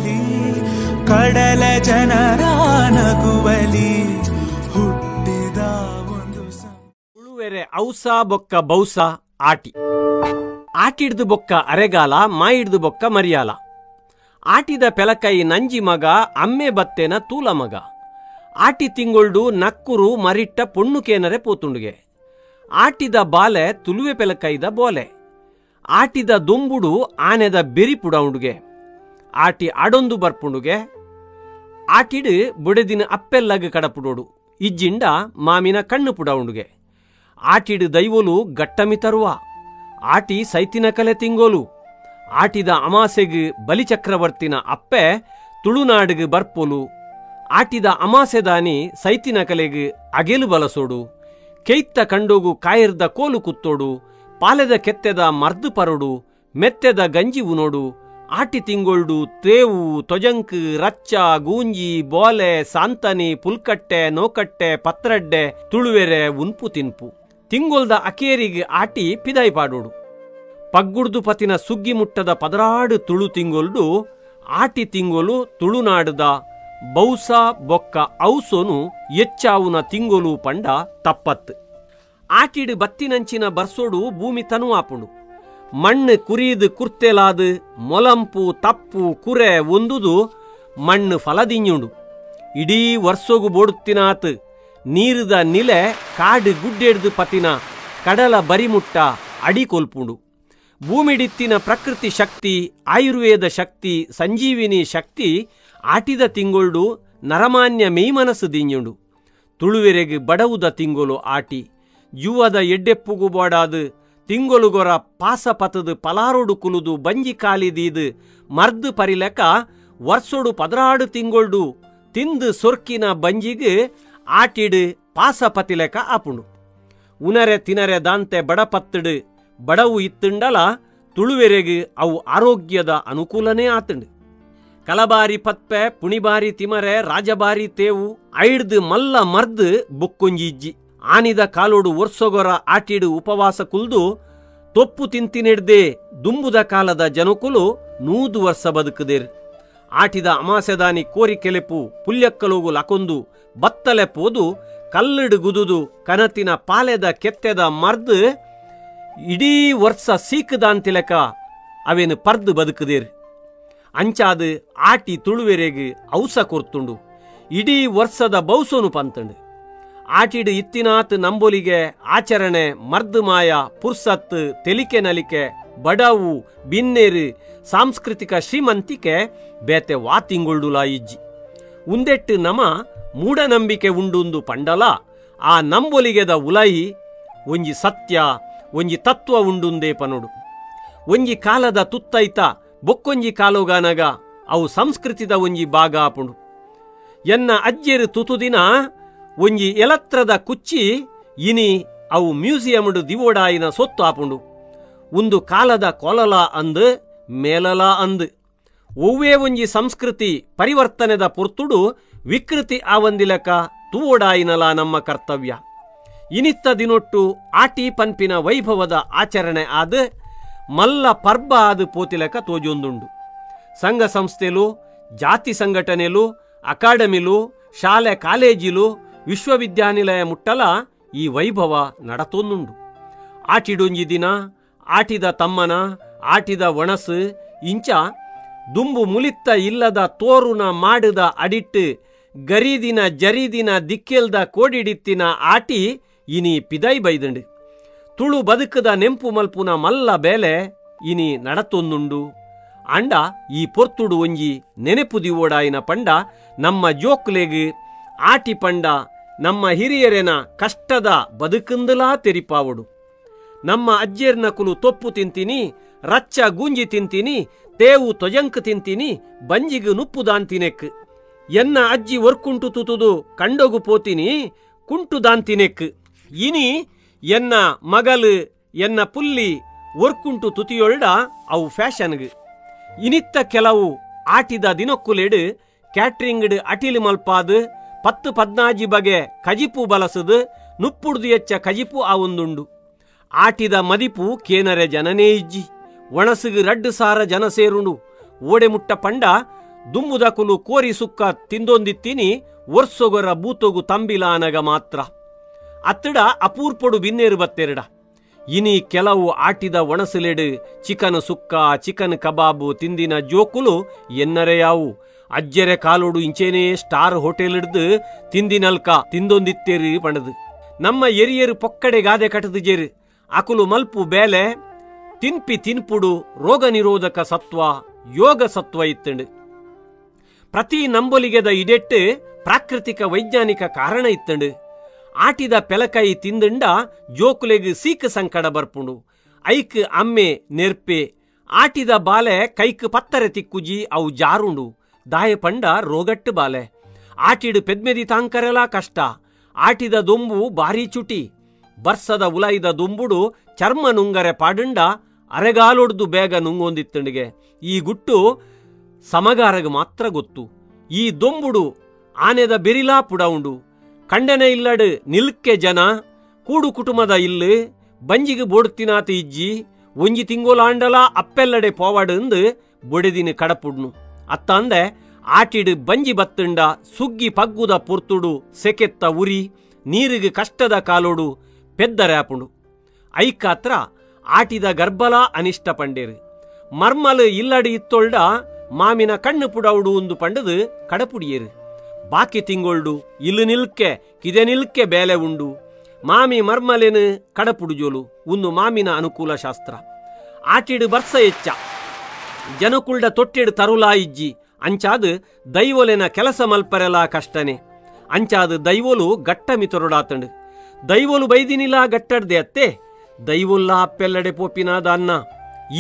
ನಗುವಲಿ ಕಡಲ ಜನರ ನಗುವಲಿ ಹುಟ್ಟಿದ ಒಂದು ಉಳುವೆರೆ ಔಸ ಬೊಕ್ಕ ಬೌಸ ಆಟಿ ಆಟಿಡ್ದು ಬೊಕ್ಕ ಅರೆಗಾಲ ಮಾಯಿಡ್ದು ಬೊಕ್ಕ ಮರಿಯಾಲ ಆಟಿದ ಪೆಲಕೈ ನಂಜಿ ಮಗ ಅಮ್ಮೆ ಬತ್ತೆನ ತೂಲ ಮಗ ಆಟಿ ತಿಂಗೊಳ್ಡು ನಕ್ಕುರು ಮರಿಟ್ಟ ಪೊಣ್ಣು ಕೇನರೆ ಪೋತುಂಡುಗೆ ಆಟಿದ ಬಾಲೆ ತುಲುವೆ ಪೆಲಕೈದ ಬೋಲೆ ಆಟಿದ ದೊಂಬುಡು ಆನೆದ ಬೆರಿ ಪುಡೌಂಡುಗೆ ಆಟಿ ಅಡೊಂದು ಬರ್ಪುಂಡುಗೆ ಆಟಿಡು ಬುಡೆದಿನ ಅಪ್ಪೆಲ್ಲಗ್ ಕಡಪುಡೋಡು ಇಜ್ಜಿಂಡ ಮಾಮಿನ ಕಣ್ಣು ಪುಡೌಂಡುಗೆ ಆಟಿಡು ದೈವೋಲು ಗಟ್ಟಮಿ ತರುವ ಆಟಿ ಸೈತಿನ ಕಲೆ ತಿಂಗೋಲು ಆಟಿದ ಅಮಾಸೆಗ್ ಬಲಿಚಕ್ರವರ್ತಿನ ಅಪ್ಪೆ ತುಳುನಾಡಿಗೆ ಬರ್ಪೋಲು ಆಟಿದ ಅಮಾಸೆದಾನಿ ಸೈತಿನ ಕಲೆಗ್ ಅಗೆಲು ಬಲಸೋಡು ಕೆಯ್ತ ಕಂಡೋಗು ಕಾಯಿರ್ದ ಕೋಲು ಕುತ್ತೋಡು ಪಾಲೆದ ಕೆತ್ತೆದ ಮರ್ದು ಪರೋಡು ಮೆತ್ತೆದ ಗಂಜಿ ಉನೋಡು ಆಟಿ ತಿಂಗೊಳ್ಡು ತೇವು ತೊಜಂಕ್ ರಚ್ಚ ಗೂಂಜಿ ಬೋಲೆ ಸಾಂತನಿ ಪುಲ್ಕಟ್ಟೆ ನೋಕಟ್ಟೆ ಪತ್ರಡ್ಡೆ ತುಳುವೆರೆ ಉನ್ಪು ತಿನ್ಪು ತಿಂಗೊಲ್ದ ಅಕೇರಿಗೆ ಆಟಿ ಪಿದಾಯಿ ಪಾಡೋಡು ಪಗ್ಗುಡ್ದು ಪತಿನ ಸುಗ್ಗಿ ಮುಟ್ಟದ ಪದರಾಡು ತುಳು ತಿಂಗೊಲ್ಡು ಆಟಿ ತಿಂಗೊಲು ತುಳುನಾಡುದ ಬೌಸ ಬೊಕ್ಕ ಔಸೋನು ಎಚ್ಚಾವುನ ತಿಂಗೊಲು ಪಂಡ ತಪ್ಪತ್ತು ಆಟಿಡು ಬತ್ತಿನಂಚಿನ ಬರ್ಸೋಡು ಭೂಮಿ ತನುವಾಪುಂಡು ಮಣ್ಣು ಕುರಿದು ಕುರ್ತೆಲಾದು ಮೊಲಂಪು ತಪ್ಪು ಕುರೆ ಒಂದುದು ಮಣ್ಣು ಫಲದಿಂಜುಂಡು ಇಡೀ ವರ್ಷೋಗು ಬೋಡುತ್ತಿನಾತು ನೀರುದ ನಿಲೆ ಕಾಡು ಗುಡ್ಡೆಡ್ದು ಪತಿನ ಕಡಲ ಬರಿಮುಟ್ಟ ಅಡಿ ಕೊಲ್ಪುಂಡು ಭೂಮಿಡಿತ್ತಿನ ಪ್ರಕೃತಿ ಶಕ್ತಿ ಆಯುರ್ವೇದ ಶಕ್ತಿ ಸಂಜೀವಿನಿ ಶಕ್ತಿ ಆಟಿದ ತಿಂಗೊಳ್ಡು ನರಮಾನ್ಯ ಮೇಯ್ಮನಸ್ಸು ದಿಂಜುಂಡು ತುಳುವೆರೆಗೆ ಬಡವುದ ತಿಂಗೊಲು ಆಟಿ ಯುವದ ಎಡ್ಡೆಪ್ಪುಗು ಬೋಡಾದು ತಿಂಗೊಲುಗೊರ ಪಾಸ ಪತದು ಪಲಾರೋಡು ಕುಲುದು ಬಂಜಿ ಕಾಲಿದೀದು ಮರ್ದು ಪರಿಲೆಕ ವರ್ಷೋಡು ಪದರಾಡು ತಿಂಗೊಳ್ಡು ತಿಂದು ಸೊರ್ಕಿನ ಬಂಜಿಗೆ ಆಟಿಡು ಪಾಸ ಪತಿಲೆಕ ಆಪುಂಡು ಉನರೆ ತಿನರೆ ದಾಂತೆ ಬಡಪತ್ತಡು ಬಡವು ಇತ್ತುಂಡಲ ತುಳುವೆರೆಗೆ ಅವು ಆರೋಗ್ಯದ ಅನುಕೂಲನೇ ಆತುಂಡು ಕಲಬಾರಿ ಪತ್ಪೆ ಪುಣಿಬಾರಿ ತಿಮರೆ ರಾಜಬಾರಿ ತೇವು ಐಡ್ದು ಮಲ್ಲ ಮರ್ದು ಬೊಕ್ಕೊಂಜಿ ಇಜ್ಜಿ ಆನಿದ ಕಾಲೋಡು ವರ್ಷಗೊರ ಆಟಿಡು ಉಪವಾಸ ಕುಲ್ದು ತೊಪ್ಪು ತಿಂತಿನೆಡ್ದೆ ದುಂಬುದ ಕಾಲದ ಜನಕುಲು 100 ವರ್ಷ ಬದುಕುದೇರು ಆಟಿದ ಅಮಾಸೆದಾನಿ ಕೋರಿ ಕೆಲೆಪು ಪುಲ್ಯಕ್ಕಲೋಗು ಲಕೊಂದು ಬತ್ತಲೆ ಪೋದು ಕಲ್ಲಡು ಗುದುದು ಕನತಿನ ಪಾಲೆದ ಕೆತ್ತೆದ ಮರ್ದು ಇಡೀ ವರ್ಷ ಸೀಕದಾಂತಿಲಕ ಅವೇನು ಪರ್ದು ಬದುಕುದೇರು ಅಂಚಾದು ಆಟಿ ತುಳುವೆರೆಗೆ ಔಸ ಕೊರ್ತುಂಡು ಇಡೀ ವರ್ಷದ ಬೌಸೋನು ಪಂತುಂಡು ಆಟಿಡು ಇತ್ತಿನಾತ್ ನಂಬೊಲಿಗೆ ಆಚರಣೆ ಮರ್ದು ಮಾಯ ಪುರ್ಸತ್ತು ತೆಲಿಕೆ ನಲಿಕೆ ಬಡವು ಬಿನ್ನೇರು ಸಾಂಸ್ಕೃತಿಕ ಶ್ರೀಮಂತಿಕೆ ಬೇತೆ ವಾ ತಿಂಗೊಳ್ಡುಲಾ ಇಜ್ಜಿ ಉಂದೆಟ್ಟು ನಮ ಮೂಢನಂಬಿಕೆ ಉಂಡುಂದು ಪಂಡಲ ಆ ನಂಬೊಲಿಗೆದ ಉಲಯಿ ಒಂಜಿ ಸತ್ಯ ಒಂಜಿ ತತ್ವ ಉಂಡುಂದೇ ಪನೋಡು ಒಂಜಿ ಕಾಲದ ತುತ್ತೈತ ಬೊಕ್ಕೊಂಜಿ ಕಾಲೋಗಾನಗ ಅವು ಸಂಸ್ಕೃತಿದ ಒಂಜಿ ಭಾಗ ಆಪುಂಡು ಎನ್ನ ಅಜ್ಜೆರು ತುತುದಿನ ಒಂಜಿ ಎಲತ್ರದ ಕುಚ್ಚಿ ಇನಿ ಅವು ಮ್ಯೂಸಿಯಂಡು ದಿವೋಡಾಯಿನ ಸೊತ್ತು ಆಪುಂಡು ಒಂದು ಕಾಲದ ಕೊಲಲ ಅಂದು ಮೇಲಲ ಅಂದು ಒವ್ವೇ ಒಂಜಿ ಸಂಸ್ಕೃತಿ ಪರಿವರ್ತನೆದ ಪೊರ್ತುಡು ವಿಕೃತಿ ಆವಂದಿಲಕ ತೂವೋಡಾಯಿನಲ ನಮ್ಮ ಕರ್ತವ್ಯ ಇನಿತ್ತ ದಿನೊಟ್ಟು ಆಟಿ ಪನ್ಪಿನ ವೈಭವದ ಆಚರಣೆ ಆದ ಮಲ್ಲ ಪರ್ಬ ಆದ ಪೋತಿಲಕ ತೋಜೊಂದುಂಡು ಸಂಘ ಸಂಸ್ಥೆಲು ಜಾತಿ ಸಂಘಟನೆಲು ಅಕಾಡೆಮಿಲು ಶಾಲೆ ಕಾಲೇಜಿಲು ವಿಶ್ವವಿದ್ಯಾನಿಲಯ ಮುಟ್ಟಲ ಈ ವೈಭವ ನಡತೊಂದುಂಡು ಆಟಿಡೊಂಜಿ ದಿನ ಆಟಿದ ತಮ್ಮನ ಆಟಿದ ಒಣಸು ಇಂಚ ದುಂಬು ಮುಲಿತ್ತ ಇಲ್ಲದ ತೋರುನ ಮಾಡದ ಅಡಿಟ್ಟು ಗರೀದಿನ ಜರೀದಿನ ದಿಕ್ಕೆಲ್ದ ಕೋಡಿಡಿತ್ತಿನ ಆಟಿ ಇನಿ ಪಿದೈ ಬೈದಂಡು ತುಳು ಬದುಕದ ನೆಂಪು ಮಲ್ಪುನ ಮಲ್ಲ ಬೇಲೆ ಇನಿ ನಡತೊಂದುಂಡು ಅಂಡ ಈ ಪೊರ್ತುಡು ಒಂಜಿ ನೆನೆಪು ದಿವೋಡಾಯಿನ ಪಂಡ ನಮ್ಮ ಜೋಕ್ಲೆಗ್ ಆಟಿ ಪಂಡ ನಮ್ಮ ಹಿರಿಯರೆನ ಕಷ್ಟದ ಬದುಕುಂದಲಾ ತೆರಿಪಾವಡು ನಮ್ಮ ಅಜ್ಜೆರ್ನ ಕುಲು ತೊಪ್ಪು ತಿಂತೀನಿ ರಚ್ಚ ಗೂಂಜಿ ತಿಂತೀನಿ ತೇವು ತೊಜಂಕ್ ತಿಂತೀನಿ ಬಂಜಿಗು ನುಪ್ಪು ದಾಂತಿನೆಕ್ ಎನ್ನ ಅಜ್ಜಿ ಒರ್ಕುಂಟು ತುತುದು ಕಂಡೋಗು ಪೋತೀನಿ ಕುಂಟು ದಾಂತಿನೆಕ್ ಇನಿ ಎನ್ನ ಮಗಲು ಎನ್ನ ಪುಲ್ಲಿ ಒರ್ಕುಂಟು ತುತಿಯೊಳ್ಡ ಅವು ಫ್ಯಾಷನ್ಗ್ ಇನಿತ್ತ ಕೆಲವು ಆಟಿದ ದಿನಕ್ಕುಲೆಡು ಕ್ಯಾಟ್ರಿಂಗ್ಡ್ ಅಟಿಲು ಮಲ್ಪಾದು 10 14 ಬಗೆ ಕಜಿಪು ಬಲಸದು ನುಪ್ಪುಡ್ದು ಎಚ್ಚ ಕಜಿಪು ಆವೊಂದುಂಡು ಆಟಿದ ಮದಿಪು ಕೇನರೆ ಜನನೇ ಇಜ್ಜಿ ಒಣಸುಗು 2,000 ಜನ ಸೇರುಂಡು ಓಡೆ ಮುಟ್ಟ ಪಂಡ ದುಂಬುದಕುಲು ಕೋರಿ ಸುಕ್ಕ ತಿಂದೊಂದಿತ್ತೀನಿ ವರ್ಷೊಗೊರ ಬೂತೊಗು ತಂಬಿಲಾನಗ ಮಾತ್ರ. ಅತ್ತಡ ಅಪೂರ್ಪೊಡು ಬಿನ್ನೇರು ಬತ್ತೆರಡ. ಇನಿ ಕೆಲವು ಆಟಿದ ಒಣಸುಲೆಡು ಚಿಕನ್ ಸುಕ್ಕ ಚಿಕನ್ ಕಬಾಬು ತಿಂದಿನ ಜೋಕುಲು ಎನ್ನರೆಯಾವು. ಅಜ್ಜೆರೆ ಕಾಲೋಡು ಇಂಚೇನೇ ಸ್ಟಾರ್ ಹೋಟೆಲ್ ಹಿಡ್ದು ತಿಂದಿನಲ್ಕ ತಿಂದೊಂದಿತ್ತೇರಿ ಪಣದು. ನಮ್ಮ ಎರಿಯರು ಪೊಕ್ಕಡೆ ಗಾದೆ ಕಟದು ಜೇರು. ಅಕುಲು ಮಲ್ಪು ಬೇಲೆ ತಿನ್ಪಿ ತಿನ್ಪುಡು ರೋಗ ನಿರೋಧಕ ಸತ್ವ ಯೋಗ ಸತ್ವ ಇತ್ತಂಡು. ಪ್ರತಿ ನಂಬೊಲಿಗೆದ ಇಡೆಟ್ಟು ಪ್ರಾಕೃತಿಕ ವೈಜ್ಞಾನಿಕ ಕಾರಣ ಇತ್ತಂಡು. ಆಟಿದ ಪೆಲಕೈ ತಿಂದಂಡ ಜೋಕುಲೆಗ್ ಸೀಕ್ ಸಂಕಡ ಬರ್ಪುಂಡು. ಐಕ್ ಅಮ್ಮೆ ನೆರ್ಪೆ ಆಟಿದ ಬಾಲೆ ಕೈಕ್ ಪತ್ತರೆ ತಿಕ್ಕುಜಿ ಅವು ಜಾರುಂಡು. ದಾಯ ಪಂಡ ರೋಗಟ್ಟು ಬಾಲೆ. ಆಟಿಡು ಪೆದ್ಮೆದಿ ತಾಂಕರೆಲಾ ಕಷ್ಟ. ಆಟಿದ ದೊಂಬು ಬಾರಿ ಚುಟಿ. ಬರ್ಸದ ಉಲಾಯಿದ ದೊಂಬುಡು ಚರ್ಮ ನುಂಗರೆ ಪಾಡುಂಡ ಅರೆಗಾಲೊಡ್ದು ಬೇಗ ನುಂಗೊಂದಿತ್ತಂಡಿಗೆ. ಈ ಗುಟ್ಟು ಸಮಗಾರಗ ಮಾತ್ರ ಗೊತ್ತು. ಈ ದೊಂಬುಡು ಆನೆದ ಬೆರಿಲಾ ಪುಡವುಂಡು. ಕಂಡನೆ ಇಲ್ಲಡು ನಿಲ್ಕೆ ಜನ ಕೂಡು ಕುಟುಂಬದ ಇಲ್ಲು ಬಂಜಿಗೆ ಬೋಡ್ತಿನಾತ ಇಜ್ಜಿ ಒಂಜಿ ತಿಂಗೋಲಾಂಡಲ ಅಪ್ಪೆಲ್ಲಡೆ ಪೋವಾಡು ಬೊಡೆದಿನ ಕಡಪುಡ್ನು. ಅತ್ತಂದೆ ಆಟಿಡು ಬಂಜಿ ಬತ್ತುಂಡ ಸುಗ್ಗಿ ಪಗ್ಗುದ ಪೊರ್ತುಡು ಸೆಕೆತ್ತ ಉರಿ ನೀರಿಗೆ ಕಷ್ಟದ ಕಾಲೋಡು ಪೆದ್ದರ್ಯಾಪುಂಡು. ಐಕಾತ್ರ ಆಟಿದ ಗರ್ಭಲ ಅನಿಷ್ಟ ಪಂಡೇರು. ಮರ್ಮಲು ಇಲ್ಲಡು ಇತ್ತೊಳ್ಡ ಮಾಮಿನ ಕಣ್ಣು ಪುಡೌಡು ಒಂದು ಪಂಡದು ಕಡಪುಡಿಯೇರು. ಬಾಕಿ ತಿಂಗೊಳ್ಡು ಇಲ್ಲು ನಿಲ್ಕೆ ಕಿದೆ ನಿಲ್ಕೆ ಬೇಲೆ ಉಂಡು. ಮಾಮಿ ಮರ್ಮಲೇನು ಕಡಪುಡುಜೋಲು ಒಂದು ಮಾಮಿನ ಅನುಕೂಲ ಶಾಸ್ತ್ರ. ಆಟಿಡು ಬರ್ಸ ಹೆಚ್ಚ ಜನಕುಲ್ಡ ತೊಟ್ಟಿಡು ತರುಲಾ ಇಜ್ಜಿ. ಅಂಚಾದು ದೈವೊಲೆನ ಕೆಲಸ ಮಲ್ಪರೆಲಾ ಕಷ್ಟನೆ. ಅಂಚಾದು ದೈವೊಲು ಗಟ್ಟ ಮಿತೊರಡಾತಂಡು. ದೈವೊಲು ಬೈದಿನಿಲಾ ಗಟ್ಟಡ್ದೆ ಅತ್ತೆ ದೈವೊಲ್ಲ ಅಪ್ಪೆಲ್ಲಡೆ ಪೋಪಿನಾದ ಅನ್ನ.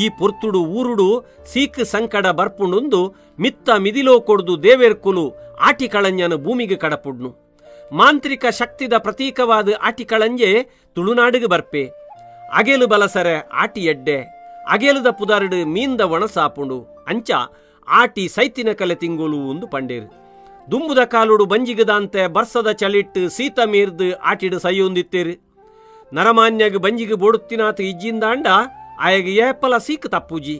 ಈ ಪೊರ್ತುಡು ಊರುಡು ಸೀಕ್ ಸಂಕಡ ಬರ್ಪುಂಡುಂದು ಮಿತ್ತ ಮಿದಿಲೋ ಕೊಡ್ದು ದೇವೇರ್ಕುಲು ಆಟಿಕಳಂಜನ ಭೂಮಿಗೆ ಕಡಪುಡ್ನು. ಮಾಂತ್ರಿಕ ಶಕ್ತಿದ ಪ್ರತೀಕವಾದ ಆಟಿಕಳಂಜೆ ತುಳುನಾಡಿಗೆ ಬರ್ಪೆ. ಅಗೆಲು ಬಲಸರೆ ಆಟಿ ಎಡ್ಡೆ ಅಗೆಲುದ ಪುದಾರುಡು ಮೀಂದ ಒಣಸಾಪುಂಡು. ಅಂಚ ಆಟಿ ಸೈತಿನ ಕಲೆ ತಿಂಗೋಲು ಒಂದು ಪಂಡೇರು. ದುಂಬುದ ಕಾಲುಡು ಬಂಜಿಗದಾಂತೆ ಬರ್ಸದ ಚಳಿಟ್ಟು ಸೀತ ಮೀರ್ದು ಆಟಿಡು ಸೈಯೊಂದಿತ್ತೇರು. ನರಮಾನ್ಯಗ ಬಂಜಿಗೆ ಬೋಡುತ್ತಿನಾತ ಇಜ್ಜಿಂದಾಂಡ ಆಯಗ ಏಪಲ ಸೀಕ್ ತಪ್ಪುಜಿ.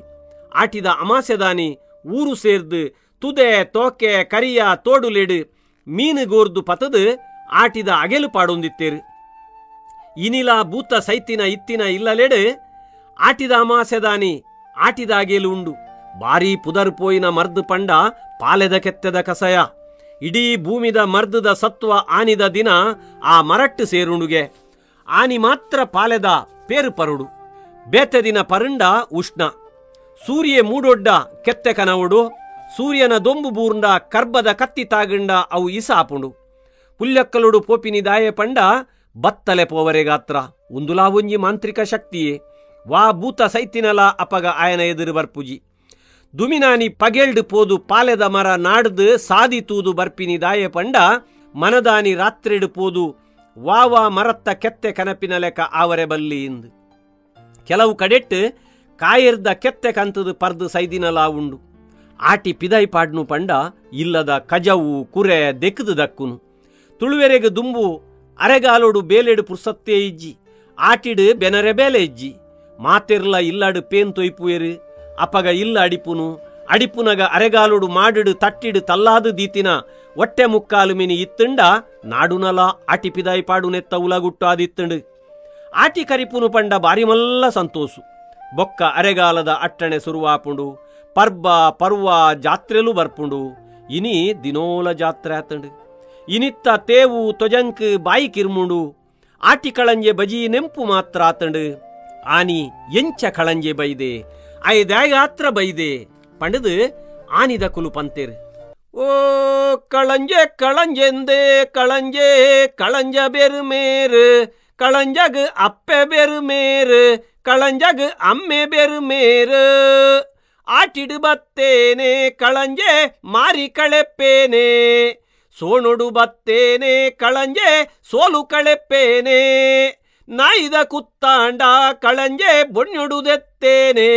ಆಟಿದ ಅಮಾಸೆದಾನಿ ಊರು ಸೇರ್ದು ತುದೆ ತೋಕೆ ಕರಿಯ ತೋಡುಲೆಡು ಮೀನು ಗೋರ್ದು ಪತದು ಆಟಿದ ಅಗೆಲು ಪಾಡೊಂದಿತ್ತೇರು. ಇನಿಲ ಭೂತ ಸೈತಿನ ಇತ್ತಿನ ಇಲ್ಲಲೆಡು ಆಟಿದ ಅಮಾಸೆದಾನಿ ಆಟಿದ ಅಗೆಲು ಉಂಡು. ಬಾರಿ ಪುದರ್ ಪೋಯಿನ ಮರ್ದು ಪಂಡ ಪಾಲೆದ ಕೆತ್ತೆದ ಕಸಯ. ಇಡೀ ಭೂಮಿದ ಮರ್ದದ ಸತ್ವ ಆನಿದ ದಿನ ಆ ಮರಟ್ಟು ಸೇರುಂಡುಗೆ. ಆನಿ ಮಾತ್ರ ಪಾಲೆದ ಪೇರು ಪರುಡು. ಬೇತೆ ದಿನ ಪರುಂಡ ಉಷ್ಣ. ಸೂರ್ಯ ಮೂಡೊಡ್ಡ ಕೆತ್ತೆ ಕನವುಡು. ಸೂರ್ಯನ ದೊಂಬು ಬೂರ್ಂಡ ಕರ್ಬದ ಕತ್ತಿ ತಾಗಂಡ ಅವು ಇಸಾಪುಂಡು. ಪುಲ್ಯಕ್ಕಲುಡು ಪೋಪಿನಿ ದಾಯೆ ಪಂಡ ಬತ್ತಲೆ ಪೋವರೆ ಗಾತ್ರ. ಉಂದುಲಾ ಒಂಜಿ ಮಾಂತ್ರಿಕ ಶಕ್ತಿಯೇ. ವಾ ಭೂತ ಸೈತಿನಲ ಅಪಗ ಆಯನ ಎದುರು ಬರ್ಪುಜಿ. ದುಮಿನಾನಿ ಪಗೆಲ್ಡು ಪೋದು ಪಾಲೆದ ಮರ ನಾಡ್ದು ಸಾದಿ ತೂದು ಬರ್ಪಿನಿ ದಾಯೆ ಪಂಡ ಮನದಾನಿ ರಾತ್ರಿಡು ಪೋದು ವಾವಾ ಮರತ್ತ ಕೆತ್ತೆ ಕನಪಿನ ಲೆಕ್ಕ ಆವರೆ ಬಲ್ಲಿ ಇಂದು. ಕೆಲವು ಕಡೆಟ್ಟು ಕಾಯಿರ್ದ ಕೆತ್ತೆ ಕಂತದು ಪರ್ದು ಸೈದಿನಲಾ ಉಂಡು. ಆಟಿ ಪಿದೈ ಪಾಡ್ನು ಪಂಡ ಇಲ್ಲದ ಕಜವು ಕುರೆ ದೆಕ್ಕದು ದಕ್ಕುನು. ತುಳುವೆರೆಗೆ ದುಂಬು ಅರೆಗಾಲೋಡು ಬೇಲೆಡು ಪುರ್ಸತ್ತೇ ಇಜ್ಜಿ. ಆಟಿಡು ಬೆನರೆ ಬೇಲೆ ಇಜ್ಜಿ. ಮಾತೆರ್ಲ ಇಲ್ಲಾಡು ಪೇನ್ ತೊಯ್ಪುವೆರು. ಅಪಗ ಇಲ್ಲ ಅಡಿಪುನು. ಅಡಿಪುನಗ ಅರೆಗಾಲೋಡು ಮಾಡಿಡು ತಟ್ಟಿಡು ತಲ್ಲಾದು ದೀತಿನ ಒಟ್ಟೆ ಮುಕ್ಕಾಲು ಮಿನಿ ಇತ್ತುಂಡ ನಾಡುನಲ ಆಟಿ ಪಿದಾಯಿ ಪಾಡುನೆತ್ತ ಉಲಗುಟ್ಟು ಆದಿತ್ತುಂಡು. ಆಟಿ ಕರಿಪುನು ಪಂಡ ಬಾರಿ ಮಲ್ಲ ಸಂತೋಸು. ಬೊಕ್ಕ ಅರೆಗಾಲದ ಅಟ್ಟಣೆ ಸುರುವಾಪುಂಡು. ಪರ್ಬ ಪರ್ವ ಜಾತ್ರೆಲು ಬರ್ಪುಂಡು. ಇನಿ ದಿನೋಲ ಜಾತ್ರೆ ಆತಂಡು. ಇನಿತ್ತ ತೇವು ತೊಜಂಕ್ ಬಾಯಿ ಕಿರ್ಮುಂಡು. ಆಟಿ ಕಳಂಜೆ ಬಜಿ ನೆಂಪು ಮಾತ್ರ ಆತಂಡು. ಆನಿ ಎಂಚ ಕಳಂಜೆ ಬೈದೆ ಐದಾಗಾತ್ರ ಬೈದೆ ಪಂಡದು ಆನಿದ ಕುಲು ಪಂತೇರು. ಓ ಕಳಂಜೆ ಕಳಂಜೆಂದೆ ಕಳಂಜೆ ಕಳಂಜ ಬೆರುಮೇರು ಕಳಂಜಗ್ ಅಪ್ಪೆ ಬೆರುಮೇರು ಕಳಂಜಗ್ ಅಮ್ಮೆ ಬೆರುಮೇರು ಆಟಿಡು ಬತ್ತೇನೆ ಕಳಂಜೆ ಮಾರಿ ಕಳೆಪ್ಪೇನೆ ಸೋಣೊಡು ಬತ್ತೇನೆ ಕಳಂಜೆ ಸೋಲು ಕಳೆಪ್ಪೇನೆ ನಾಯಿದ ಕುತ್ತಾಂಡ ಕಳಂಜೆ ಬೊಣ್ಣುಡುದೆತ್ತೇನೆ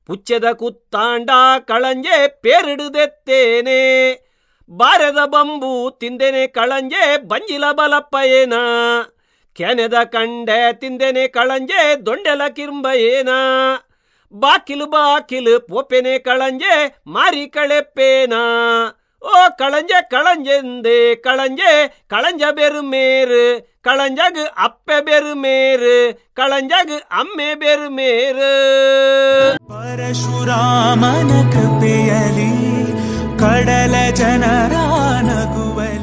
ಪುಚ್ಚದ ಕುತ್ತಾಂಡ ಕಳಂಜೆ ಪೇರಿಡುದೆತ್ತೇನೆ ಬಾರದ ಬಂಬು ತಿಂದೆನೆ ಕಳಂಜೆ ಬಂಜಿಲ ಬಲಪ್ಪಯೇನ ಕೆನೆದ ಕಂಡೆ ತಿಂದೆನೆ ಕಳಂಜೆ ದೊಂಡೆಲ ಕಿರ್ಂಬಯೇನ ಬಾಕಿಲು ಬಾಕಿಲು ಪೋಪೆನೆ ಕಳಂಜೆ ಮಾರಿ ಕಳೆಪ್ಪೇನ ಓ ಕಳಂಜೆ ಕಳಂಜೆಂದೆ ಕಳಂಜೆ ಕಳಂಜ ಬೆರುಮೇರು ಕಳಂಜಗ್ ಅಪ್ಪೆ ಬೆರುಮೇರು ಕಳಂಜಗ್ ಅಮ್ಮೆ ಬೆರುಮೇರು. ಪರಶುರಾಮನ ಕೃಪೆಯಲಿ ಕಡಲ ಜನರ ನಗುವಲಿ.